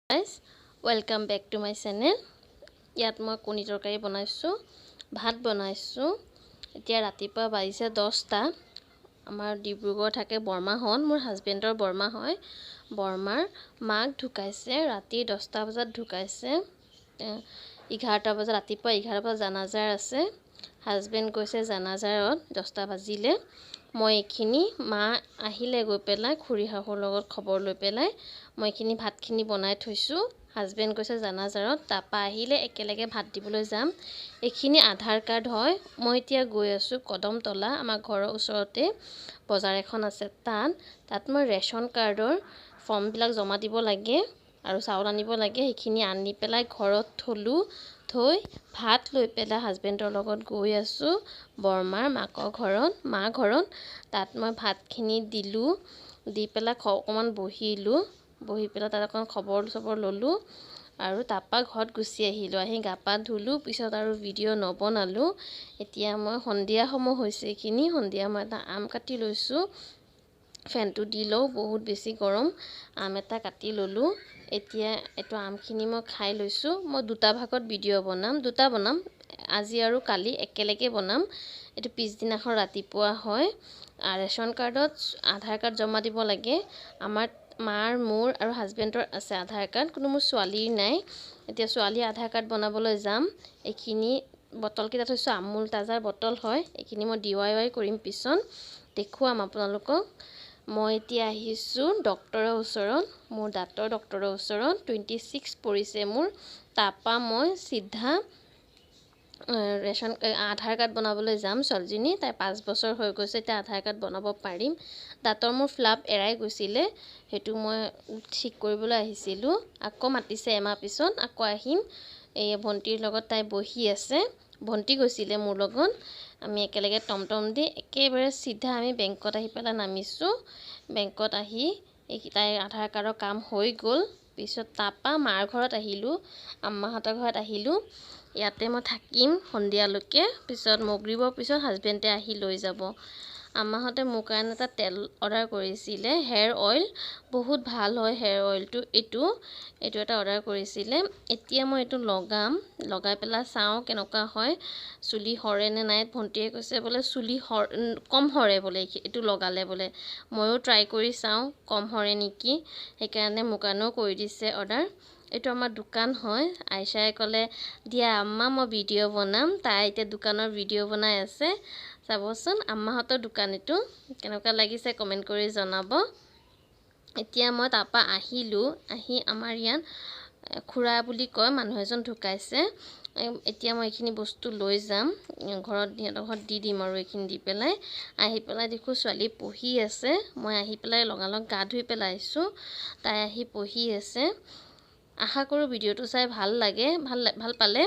Guys, welcome back to my channel. ইয়াত মই কণী তৰকাৰী বনাইছোঁ, ভাত বনাইছোঁ। এতিয়া ৰাতিপুৱা বাজিছে 10টা। আমাৰ ডিব্ৰুগড় থাকে বৰমাহঁত, মোৰ হাজবেণ্ডৰ বৰমা হয়। বৰমাৰ মাক ঢুকাইছে, ৰাতি 10টা বজাত ঢুকাইছে। 11টা বজাত, ৰাতিপুৱা 11 বজাত জানাজাৰ আছে। হাজবেণ্ড গৈছে জানাজাৰত। 10টা বাজিলে। মই এইখিনি, মা আহিলে গৈ পেলাই খুৰী শাহুৰ লগত খবৰ লৈ পেলাই, মই এইখিনি ভাতখিনি বনাই থৈছোঁ। হাজবেণ্ড গৈছে জানাজাৰত, তাৰপৰা আহিলে একেলগে ভাত দিবলৈ যাম। এইখিনি আধাৰ কাৰ্ড হয়। মই এতিয়া গৈ আছোঁ কদমতলা, আমাৰ ঘৰৰ ওচৰতে বজাৰ এখন আছে তাত। তাত মই ৰেচন কাৰ্ডৰ ফৰ্মবিলাক জমা দিব লাগে আৰু চাউল আনিব লাগে। সেইখিনি আনি পেলাই ঘৰত থ'লোঁ, থৈ ভাত লৈ পেলাই হাজবেণ্ডৰ লগত গৈ আছোঁ বৰমাৰ মাকৰ ঘৰত, মা ঘৰত। তাত মই ভাতখিনি দিলোঁ, দি পেলাই অকণমান বহিলোঁ। বহি পেলাই তাত অকণমান খবৰ চবৰ ল'লোঁ আৰু তাৰপৰা ঘৰত গুচি আহিলোঁ। আহি গা পা ধুলোঁ, পিছত আৰু ভিডিঅ' নবনালোঁ। এতিয়া মই সন্ধিয়া সময় হৈছে এইখিনি। সন্ধিয়া মই এটা আম কাটি লৈছোঁ। ফেনটো দি লওঁ, বহুত বেছি গৰম। আম এটা কাটি ল'লোঁ। এতিয়া এইটো আমখিনি মই খাই লৈছোঁ। মই দুটা ভাগত ভিডিঅ' বনাম, দুটা বনাম, আজি আৰু কালি একেলগে বনাম। এইটো পিছদিনাখন ৰাতিপুৱা হয়। ৰেচন কাৰ্ডত আধাৰ কাৰ্ড জমা দিব লাগে। আমাৰ মাৰ, মোৰ আৰু হাজবেণ্ডৰ আছে আধাৰ কাৰ্ড, কিন্তু মোৰ ছোৱালীৰ নাই। এতিয়া ছোৱালীৰ আধাৰ কাৰ্ড বনাবলৈ যাম। এইখিনি বটলকেইটা থৈছোঁ, আমুল তাজাৰ বটল হয়। এইখিনি মই ডি আই ৱাই কৰিম, পিছত দেখুৱাম আপোনালোকক। মই এতিয়া আহিছোঁ ডক্টৰৰ ওচৰত, মোৰ দাঁতৰ ডক্টৰৰ ওচৰত। 26 পৰিছে মোৰ। তাৰপৰা মই চিধা ৰেচন আধাৰ কাৰ্ড বনাবলৈ যাম। ছোৱালীজনী, তাই 5 বছৰ হৈ গৈছে, এতিয়া আধাৰ কাৰ্ড বনাব পাৰিম। দাঁতৰ মোৰ ফ্লাপ এৰাই গৈছিলে, সেইটো মই ঠিক কৰিবলৈ আহিছিলোঁ। আকৌ মাতিছে এমাহ পিছত, আকৌ আহিম। এই ভণ্টিৰ লগত তাই বহি আছে। ভণ্টি গৈছিলে মোৰ লগত। আমি একেলগে টমটম দি একেবাৰে চিধা আমি বেংকত আহি পেলাই নামিছোঁ। বেংকত আহি এই তাইৰ আধাৰ কাৰ্ডৰ কাম হৈ গ'ল। পিছত তাৰপৰা মাৰ ঘৰত আহিলোঁ, আম্মাহঁতৰ ঘৰত আহিলোঁ। ইয়াতে মই থাকিম সন্ধিয়ালৈকে। পিছত মগৰিবৰ পিছত হাজবেণ্ডে আহি লৈ যাব। আম্মাহঁতে মোৰ কাৰণে এটা তেল অৰ্ডাৰ কৰিছিলে, হেয়াৰ অইল। বহুত ভাল হয় হেয়াৰ অইলটো। এইটো এটা অৰ্ডাৰ কৰিছিলে। এতিয়া মই এইটো লগাম, লগাই পেলাই চাওঁ কেনেকুৱা হয়, চুলি সৰে নে নাই। ভণ্টিয়ে কৈছে বোলে চুলি কম সৰে বোলে এইটো লগালে বোলে। ময়ো ট্ৰাই কৰি চাওঁ কম সৰে নেকি। সেইকাৰণে মোৰ কাৰণেও কৰি দিছে অৰ্ডাৰ। এইটো আমাৰ দোকান হয়। আইচাই ক'লে, দিয়া আম্মা, মই ভিডিঅ' বনাম। তাই এতিয়া দোকানৰ ভিডিঅ' বনাই আছে। চাবচোন, আম্মাহঁতৰ দোকান এইটো। কেনেকুৱা লাগিছে কমেণ্ট কৰি জনাব। এতিয়া মই তাৰপৰা আহিলোঁ। আহি আমাৰ ইয়াত খুৰা বুলি কয় মানুহ এজন ঢুকাইছে। এতিয়া মই এইখিনি বস্তু লৈ যাম ঘৰত, সিহঁতৰ ঘৰত দি দিম। আৰু এইখিনি দি পেলাই আহি পেলাই দেখোঁ ছোৱালী পঢ়ি আছে। মই আহি পেলাই লগালগ গা ধুই পেলাইছোঁ, তাই আহি পঢ়ি আছে। আশা কৰোঁ ভিডিঅ'টো চাই ভাল লাগে। ভাল পালে